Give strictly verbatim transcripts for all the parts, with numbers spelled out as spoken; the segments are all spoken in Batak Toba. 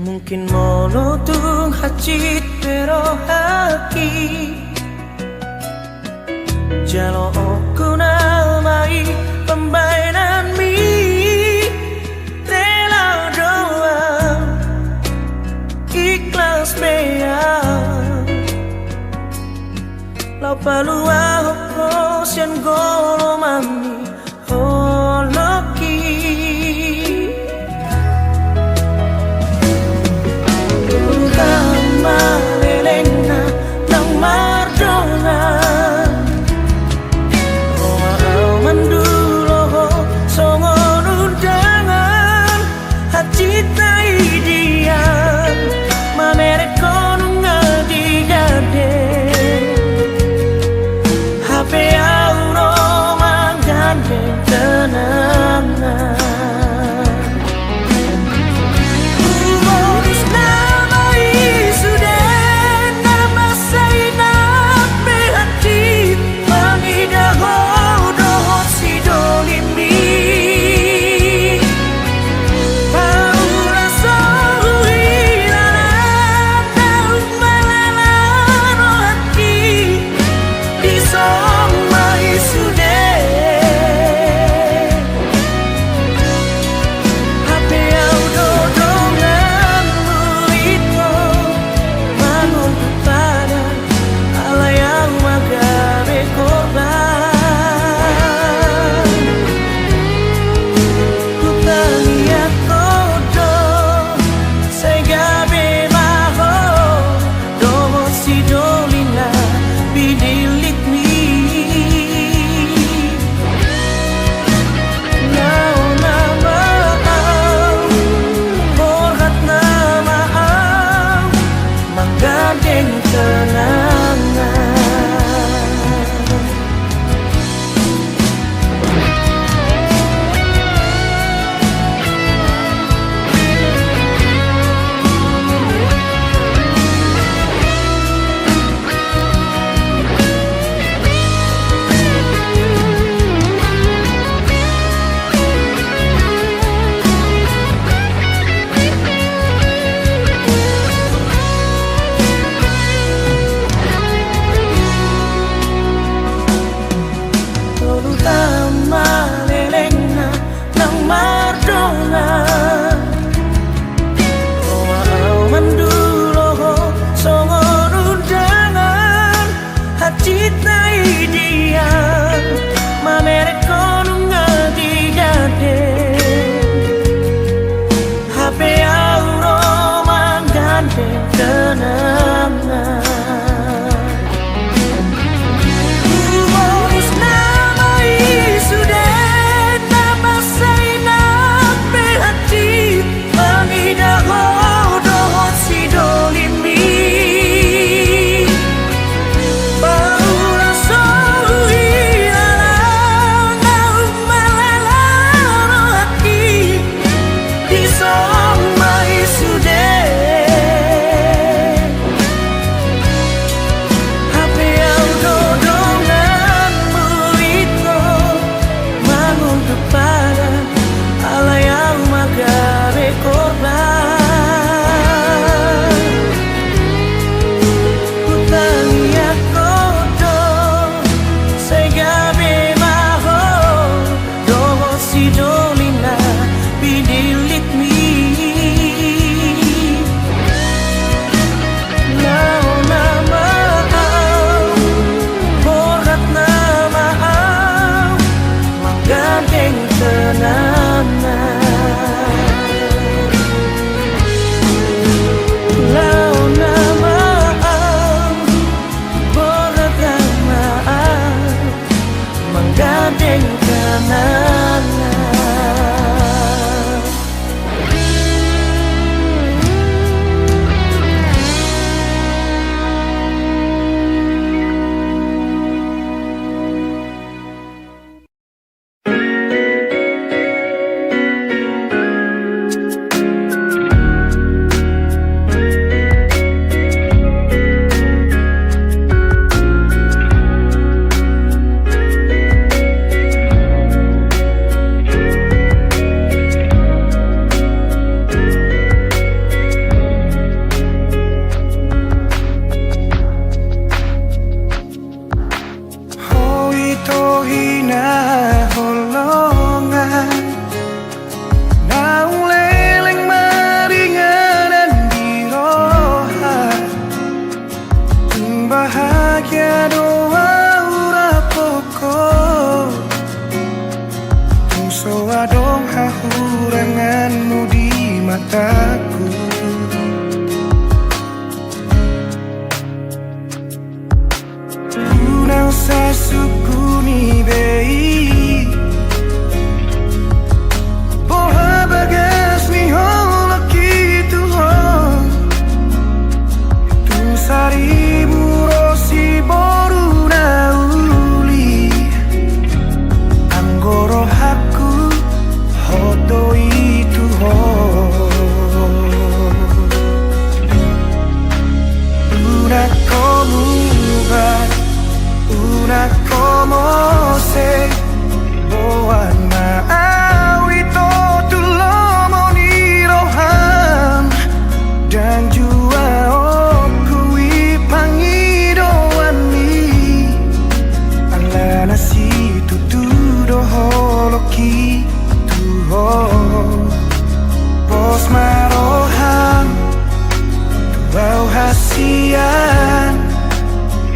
Mungkin molo tung hansit pe rohangki, jaloonku nama i pambahenanmi. Rela do au, ikhlas pe au, laho paluahon ho sian golomanmi, holongki. Tuhan ma lelengna naung mardongan, ro ma au mandulo ho songon undangan. Hansit na i dian, mamereng ho nunga di gandeng. Hape au ro mangga mataku. Unang sai sungkuni be i, boha bagas ni holongki tu ho. Tung saribu ro siboru na uli, anggo rohangku hot do i tu ho. Unang ho muba, unang ho mose, boan ma au ito tu lomo ni roham. Ndang jua ongku i pangidoan i, alana situtu do holongki tu ho. Pos ma roham tu au hasian,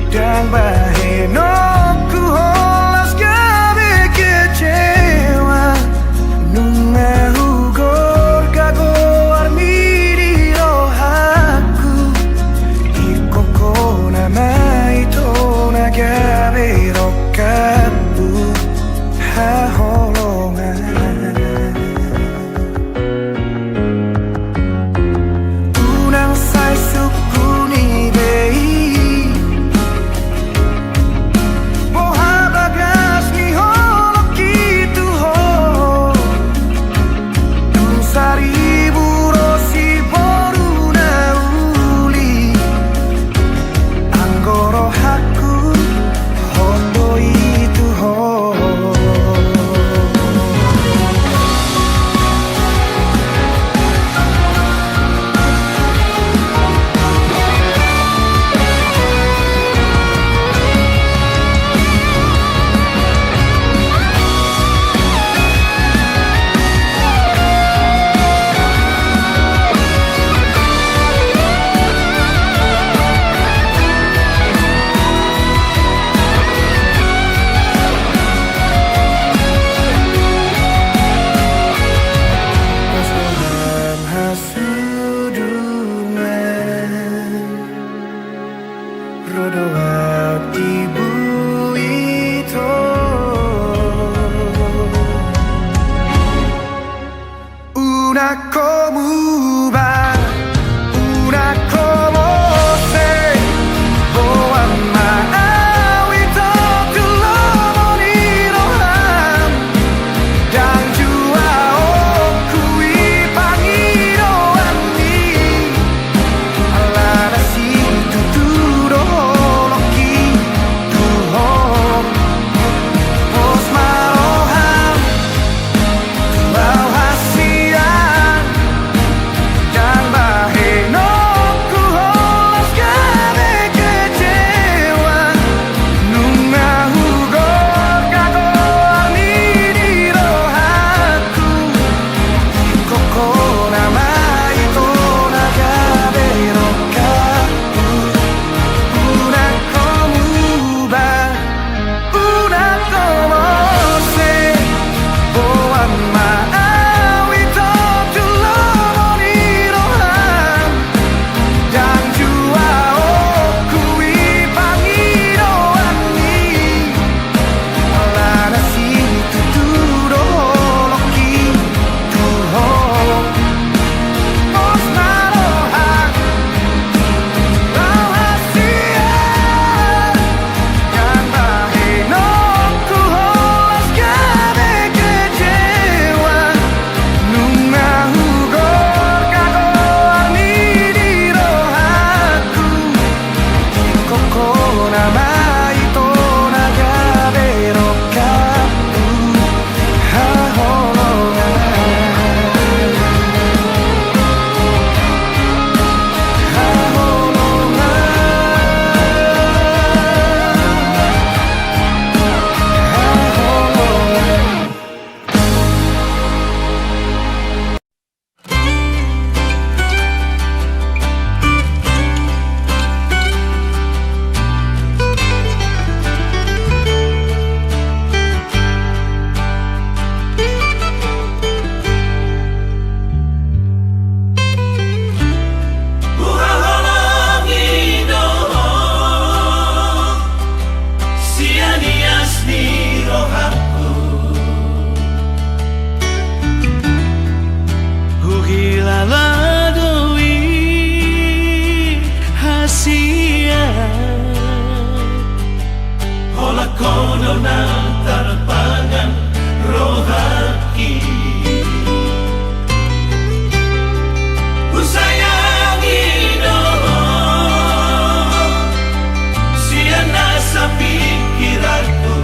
ndang bahenonku holan gabe kecewa. Nunga hugorga goarmi di rohangku, ingkon ho nama ito na gabe rongkapku haholongan. Unang sai sungkuni be i, boha bagas ni holongki tu ho. Tung saribu ro siboru na uli, anggo rohangku hot do i tu ho. Sudungan ro do au tibu ito. Unang ho muba, unang ho mose, boan ma au ito tu lomo ni roham. Ndang jua ongku i pangidoan i, alana situtu do holongki tu ho. Pos ma roham tu au hasian, Ho do na tarpangan rohangki. Husayangi do ho sian nasa pingkiranku.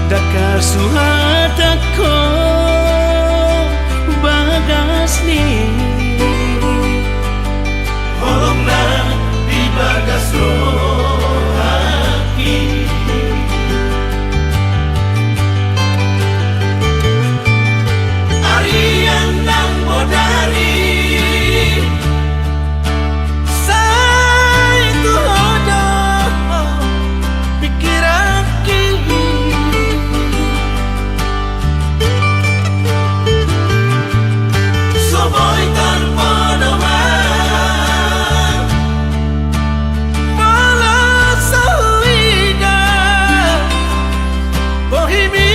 Ndang huhatahon bagas ni holongna di bagas rohangki. Arian nang bodari sai tu ho do pingkiranki. So boi tarpodoman molo so huida bohimi.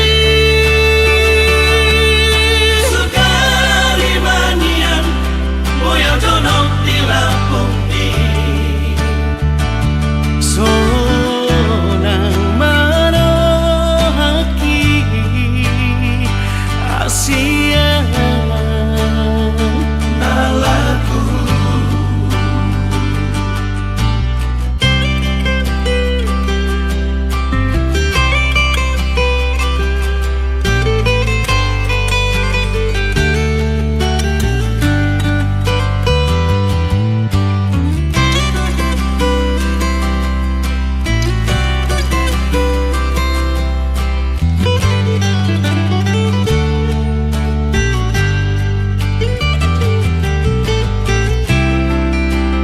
Sugari ma nian boi au jonok di lambungmi. Sonang ma rohangki sian na laku.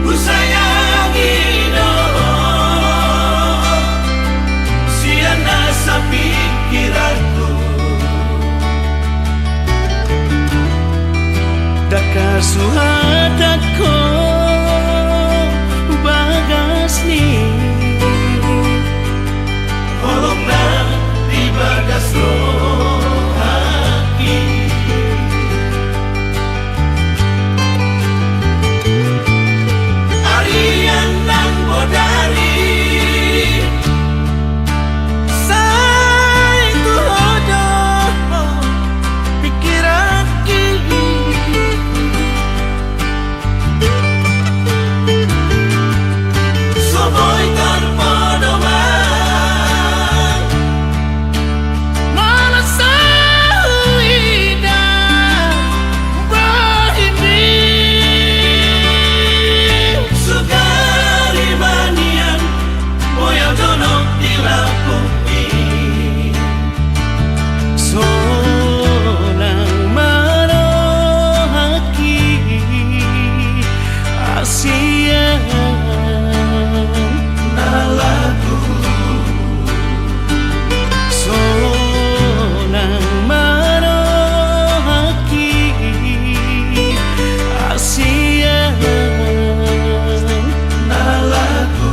Husayangi do ho sian nasa pingkiranku. Ndang huhatahon bagas ni holongna di bagas rohangki. Arian nang bodari sai tu ho do pingkiranki. So boi tarpodoman molo so huida bohimi. Sugari ma nian boi au jonok di lambungmi. Sonang ma rohangki sian na laku. Sonang ma rohangki sian na laku.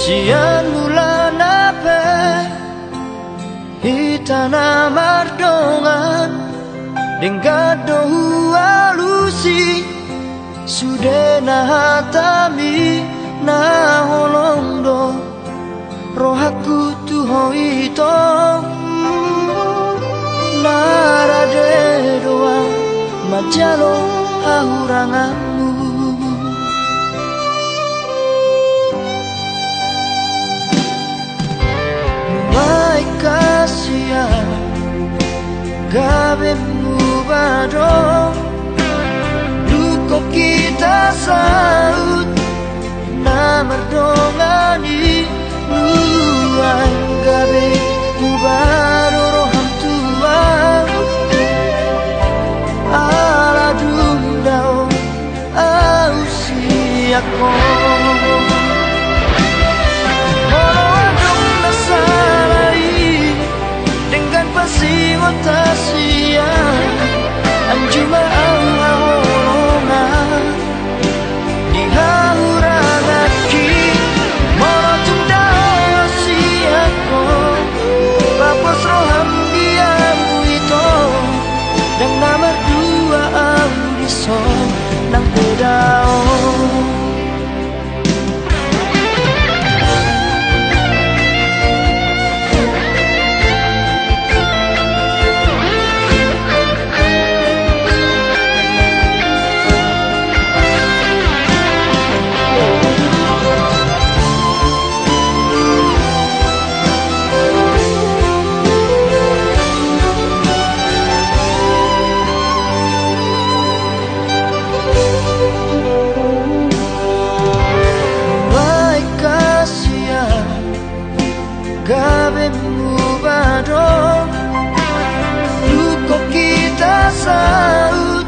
Sian mulana pe hita na mardongan, denggan do hualusi sudena hatami. Na holong do rohangku tu ho ito, na rade do au manjalo hahuranganmu. Baik kasihan gabe mubado, dukok hita Tasaut na mardongan i, nuaeng gabe muba do roham tu ahu. Ala dung dao ahu sian ho. Molo adong na sala i denggan pasingot hasian, anju ma ahu haholongan di hahuranganki. Molo tung dao sian ho, papos roham di ahu ito. Ndang na mardua ahu dison, nang pe dao. Baik hasian, gabe muba do. Dung hot hita saut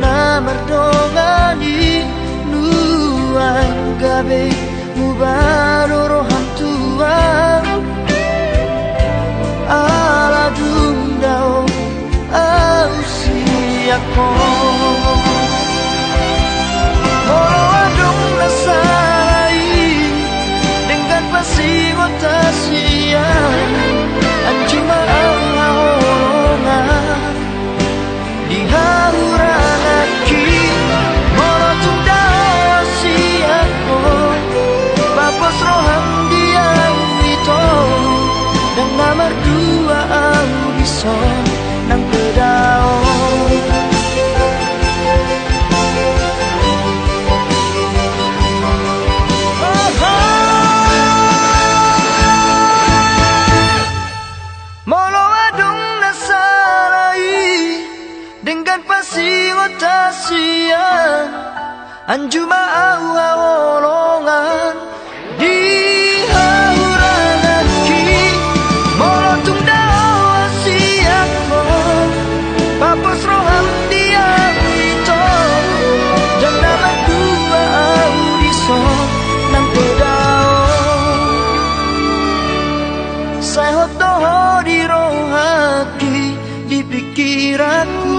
na mardongan i, nuaeng gabe muba do roham tu ahu. Ala dung dao ahu sian ho. Molo adong na sala i denggan pasingot hasian, anju ma ahu haholongan di hahuranganki. Molo tung dao sian ho, papos roham di ahu ito. Ndang na mardua ahu dison, nang pe dao. Molo adong na sala i denggan pasingot hasian, anju ma ahu haholongan di hahuranganki. Molo tung dao ahu sian ho, papos roham di ahu ito. Ndang na mardua ahu dison, nang pe dao. Sai hot do ho di rohangki, di pikiranku.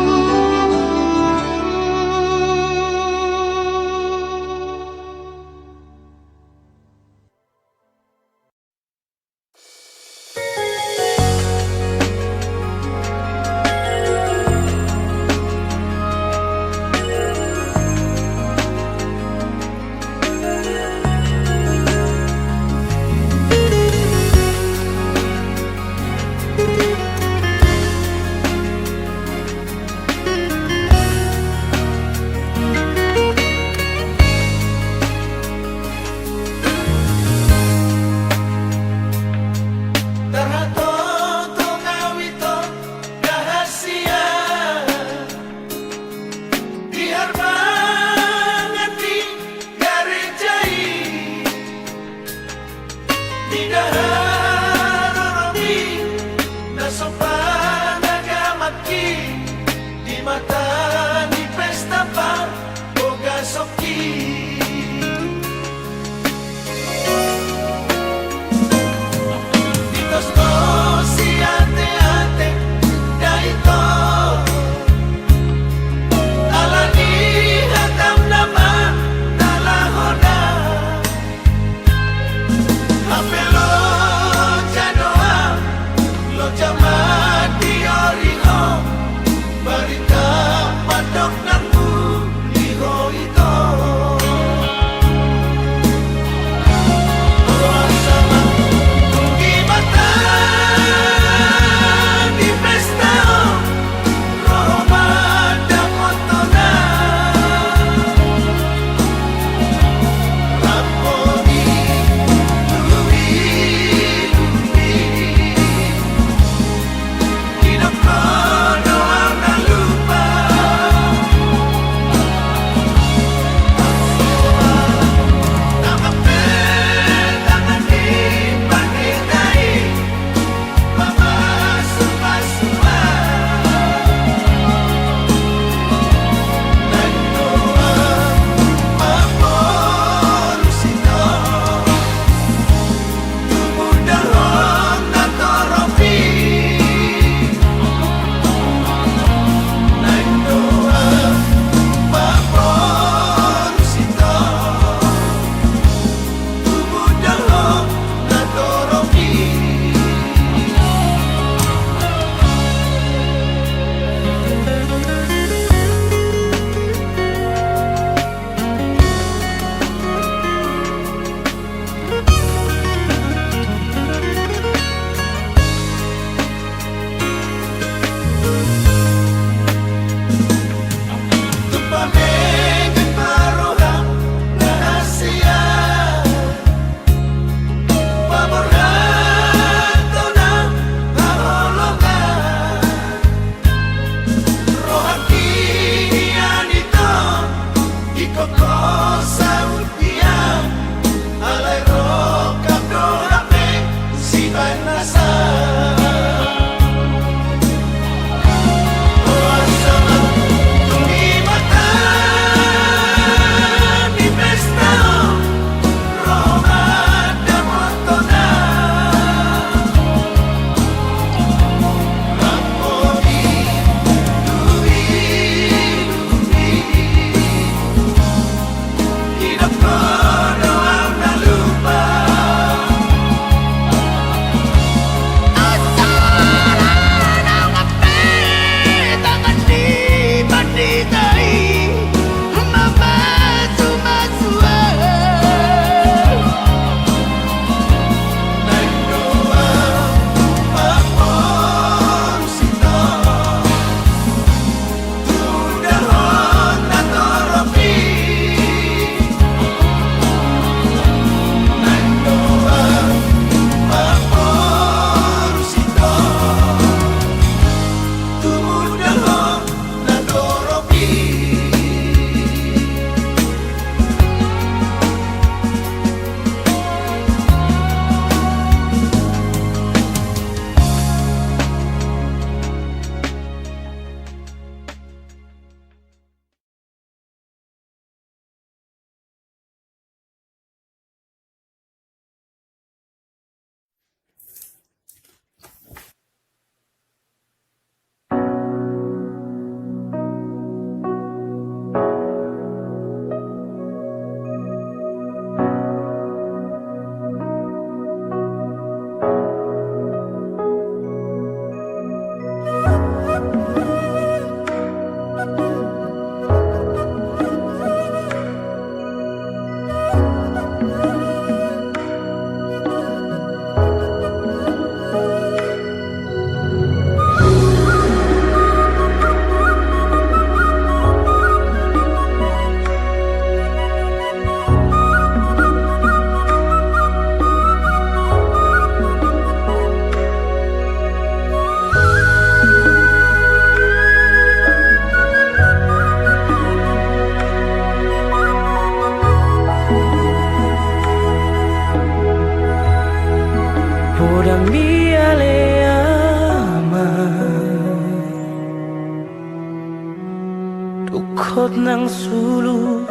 nang sulu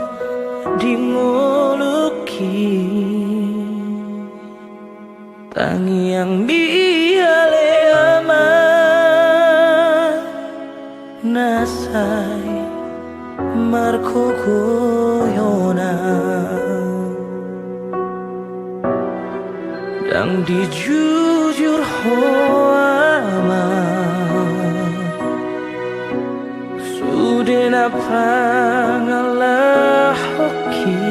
di ngolungki. Tangiangmi ale ama na sai margogoyonan. Ndang dijujur ho ama, sude na pangalahonki.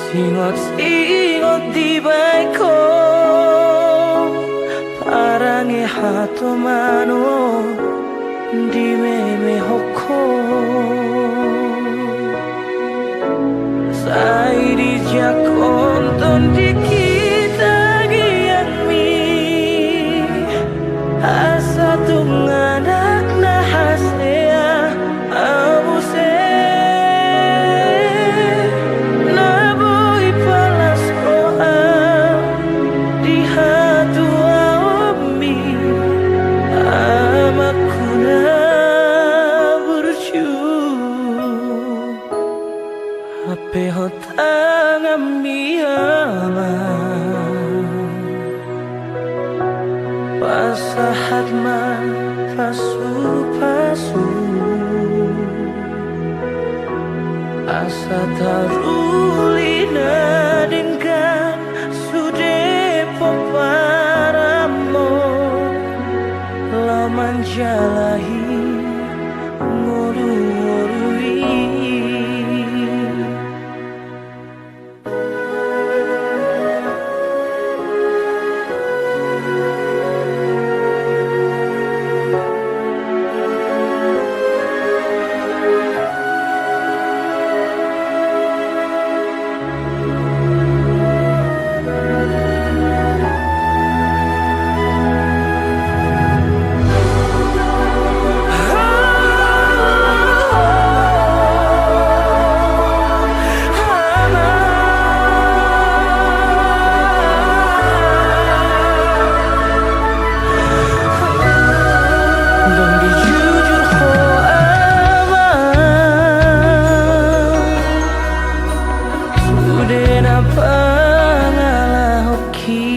Singot-singot dibaen ho parange hatomanon dimemehon ho. Sai dijangkon tondi hita tangiangmi, asa tung anak na hasea, muse na boi palas roham di hatuaonmi, amakku na burju. Hape ho tanganmi ama, pasahat ma pasu-pasu, asa taruli na denggan sude pomparanmon laho manjalahi ngolu-ngolu i. Ndang dijujur ho ama, sude na pangalahonki.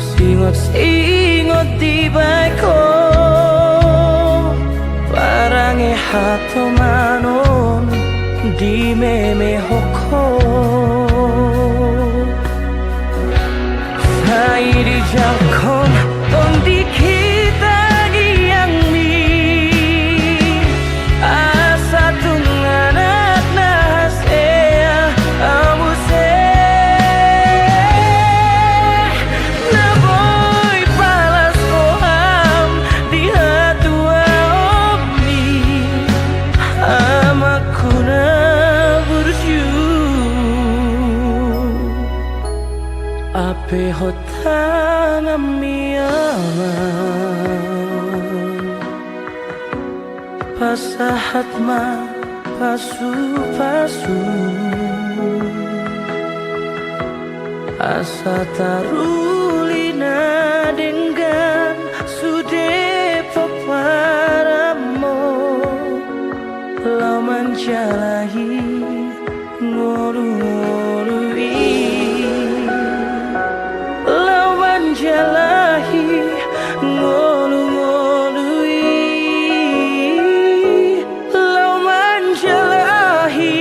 Singot-singot dibaen ho parange hatomanon dimemehon ho. Sai dijangkon tondi hita tangiangmi, asa tung anak na hasea, muse na boi palas roham di hatuaonmi, amakku na burju. Hape ho tanganmi ama, pasahat ma pasu-pasu, asa taruli na denggan sude pomparanmon laho manjalahi ngolu-ngolu i, laho manjalahi ngolu-ngolu i, laho manjalahi.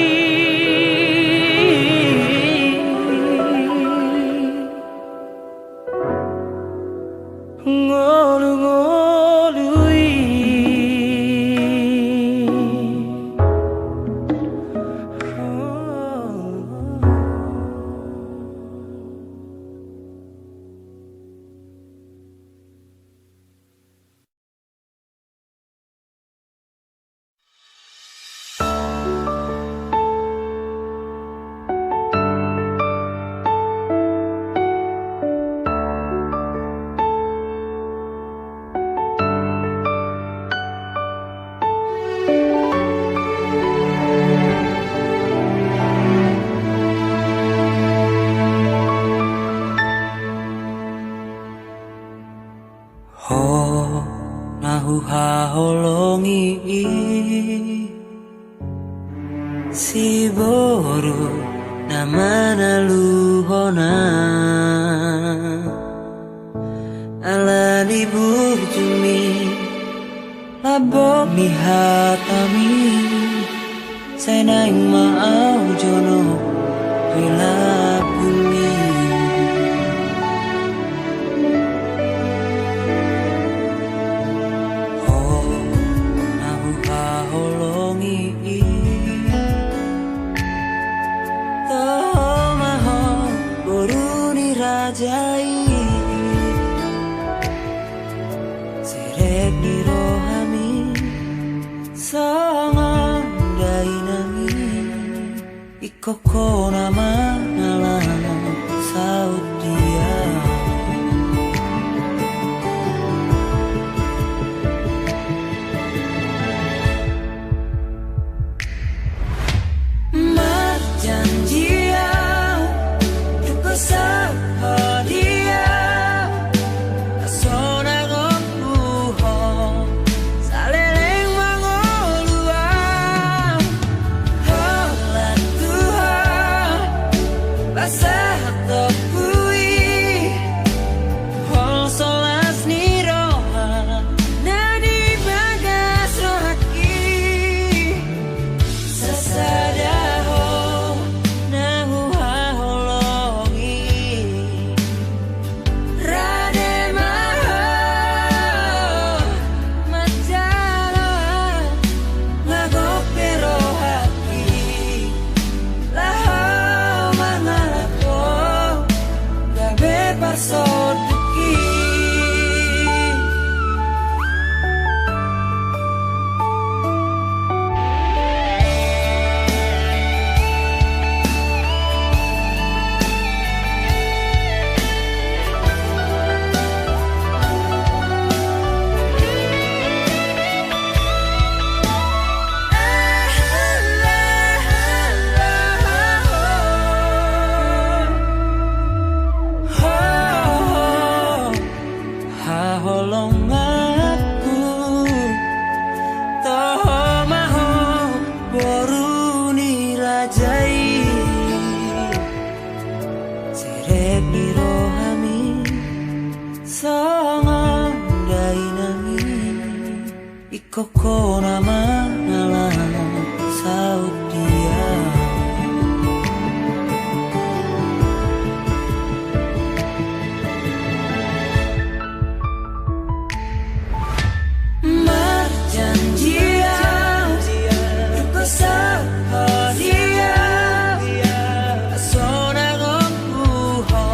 na manaluhon au. Ala ni burju ni lambok ni hatami, sai naeng ma au jonok di lambungmi. Ho na huhaholongi i, toho ma ho boru ni raja i. Serep ni rohami songon dainang i. Ingkon ho na mangalap saut dia. Marjanji au, tung sahat ho dia. Sonang ho, saleleng mangolu au. Holan Tuhan, pasahat ho tu i. Hol so las ni roha na di bagas rohangki. Sasada ho na huhaholongi. Rade ma ho manjalo au, nga gok pe rohangki. Laho mangalap ho gabe parsondukki. Haholonganku, toho ma ho boru ni raja i. Serep ni rohami songon dainang i. Ingkon ho na mangalap saut dia. Marjanji au, tung sahat ho dia. Sonang ho,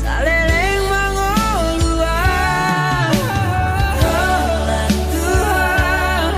saleleng mangolu au. Holan Tuhan,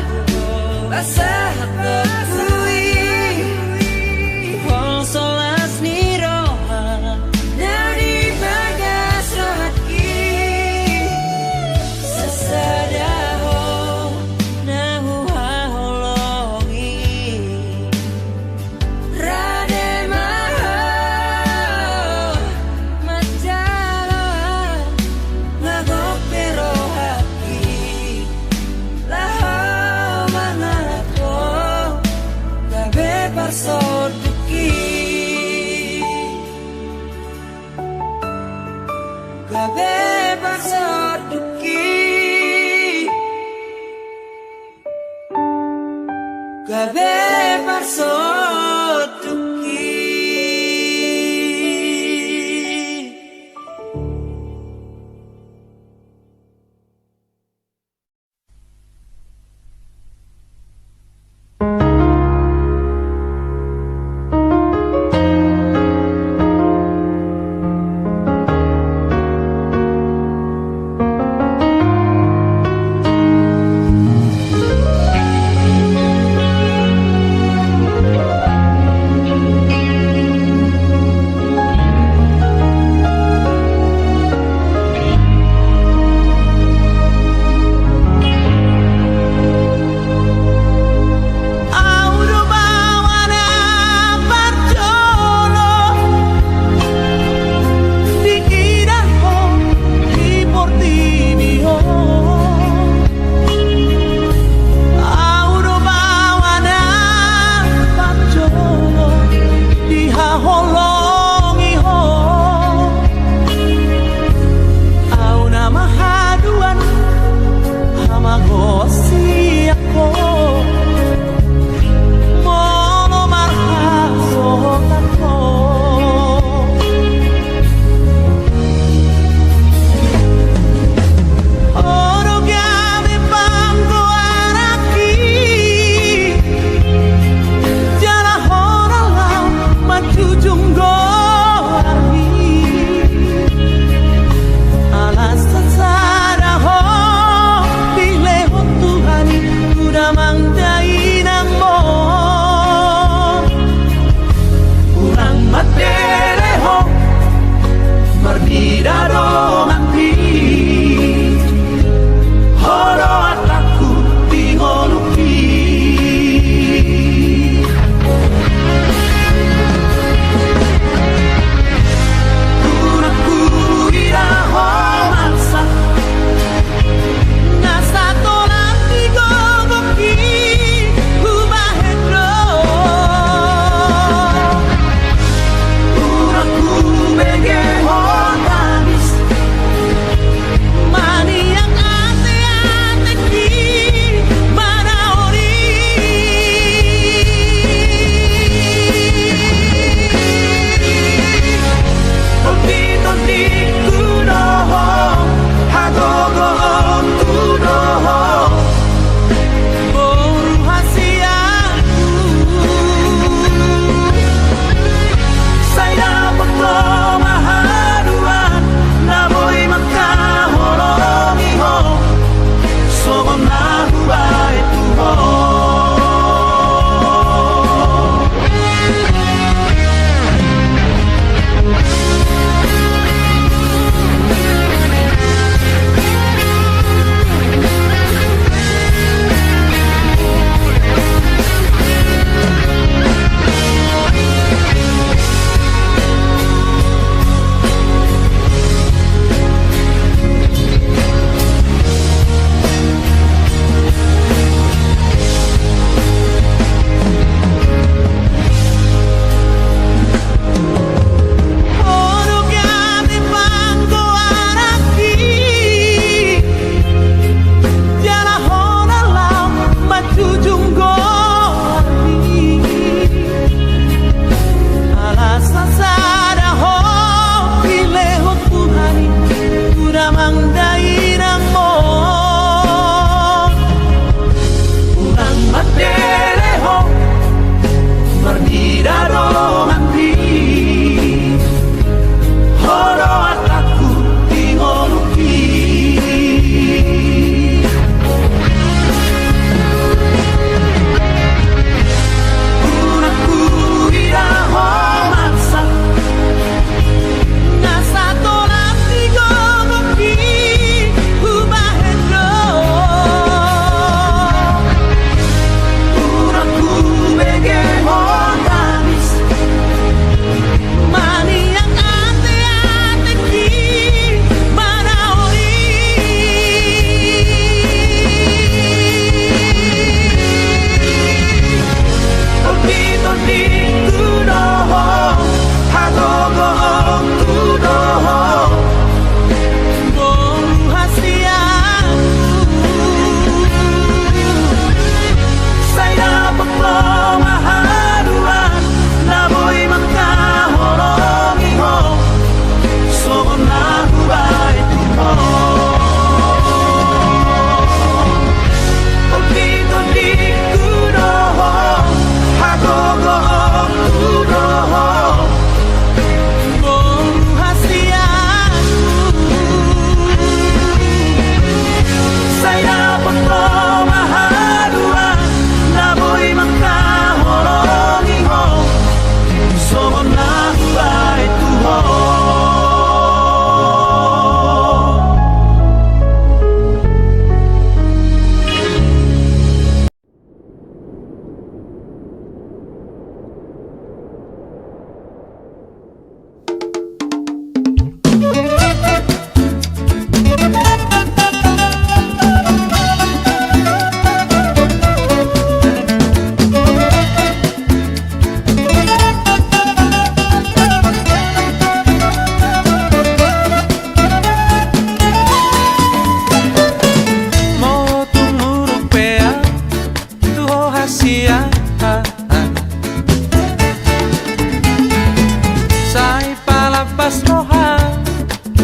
Las roha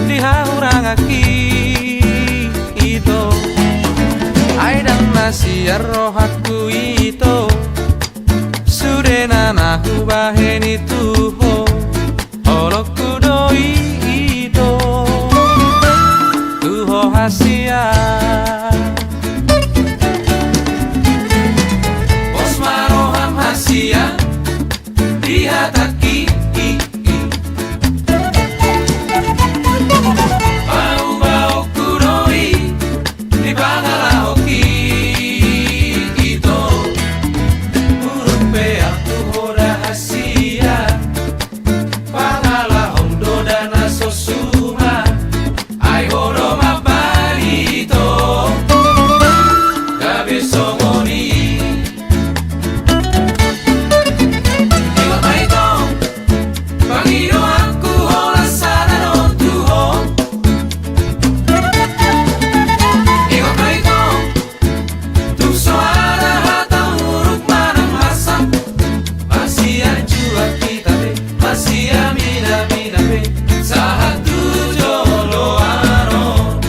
di hahurangangki, ito. Ai ndang na sian rohangku, ito. Sudena na hubahen i tu ho, holongku do i, ito. Tu ho hasian. Pos ma roham hasian di hatangki, i, i. Pahubaonku do i di pangalahongki, ito. Muruk pe au tu ho da hasian. Pangalahong do da na so suman. Ai ho do mambahen, ito. Gabe songon i. Iwa ma, ito. Pangidoanku holan sada do tu ho. Iwa ma, ito. Tung so ada hata muruk manang masa, marsianjuan hita pe, marsiaminaminan pe, sahat tu joloan on.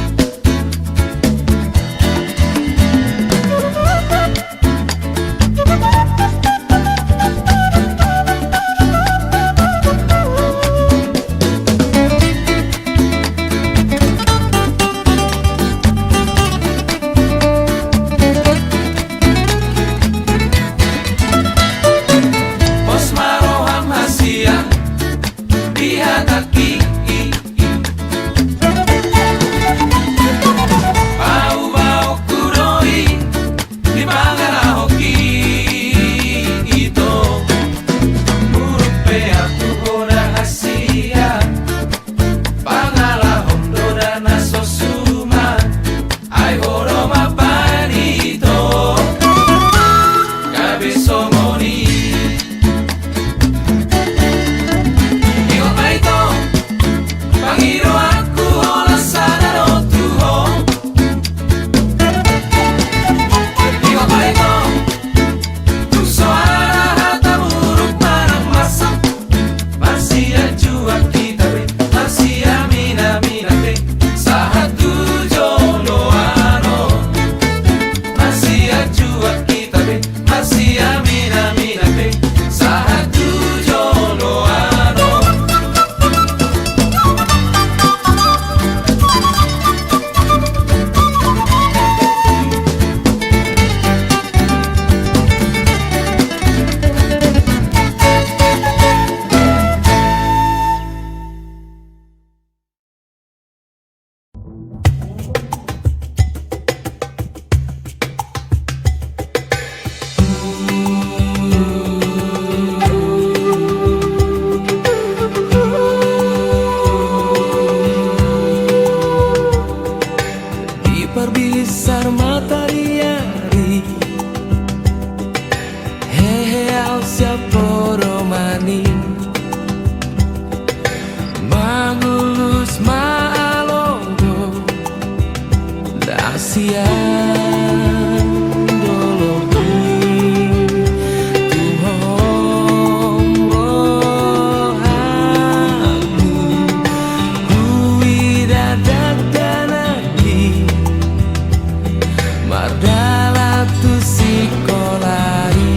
Pos ma roham hasian di hatangki, i, i. Pahubaonku do i di pangalahongki, ito. Muruk pe au tu ho da hasian. Pangalahong do da na so suman. Ai ho do mambahen, ito. Gabe songon i. Iwa ma, ito. Pangidoanku holan sada do tu ho. Iwa ma, ito. Tung so ada hata muruk manang masa, marsianjuan hita pe, marsiaminaminan pe, sahat tu joloan on. Marsianjuan hita pe, marsiaminaminan pe, sahat tu joloan on. Di parbisar mataniari, hehe au sian podoman i. Mangulus ma alo do na sian dolok i, tu ho rohangku. Huida dakdanak i mardalan tu sikola i.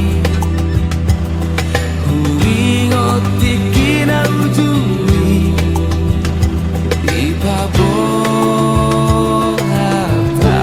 Huingot tingki na uju i di paboa hata.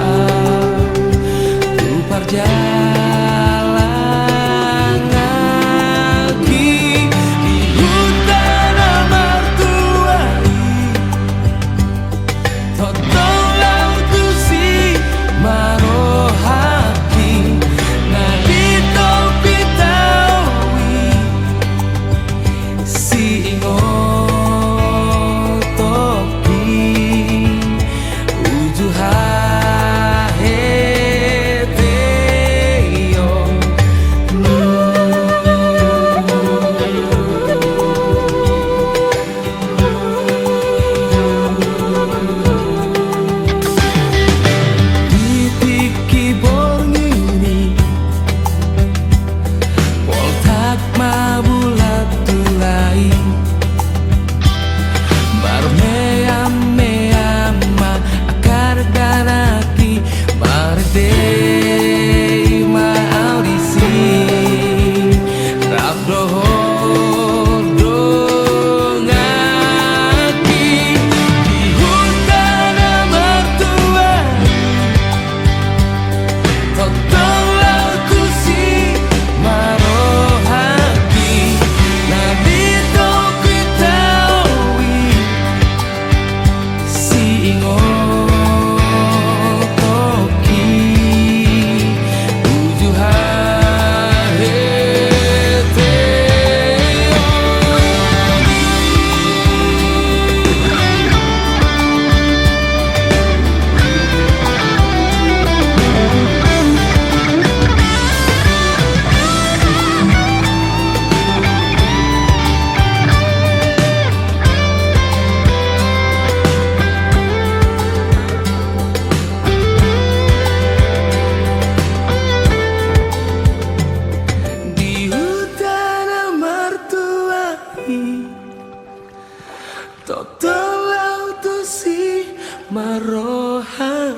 Tolong tusi marohaki.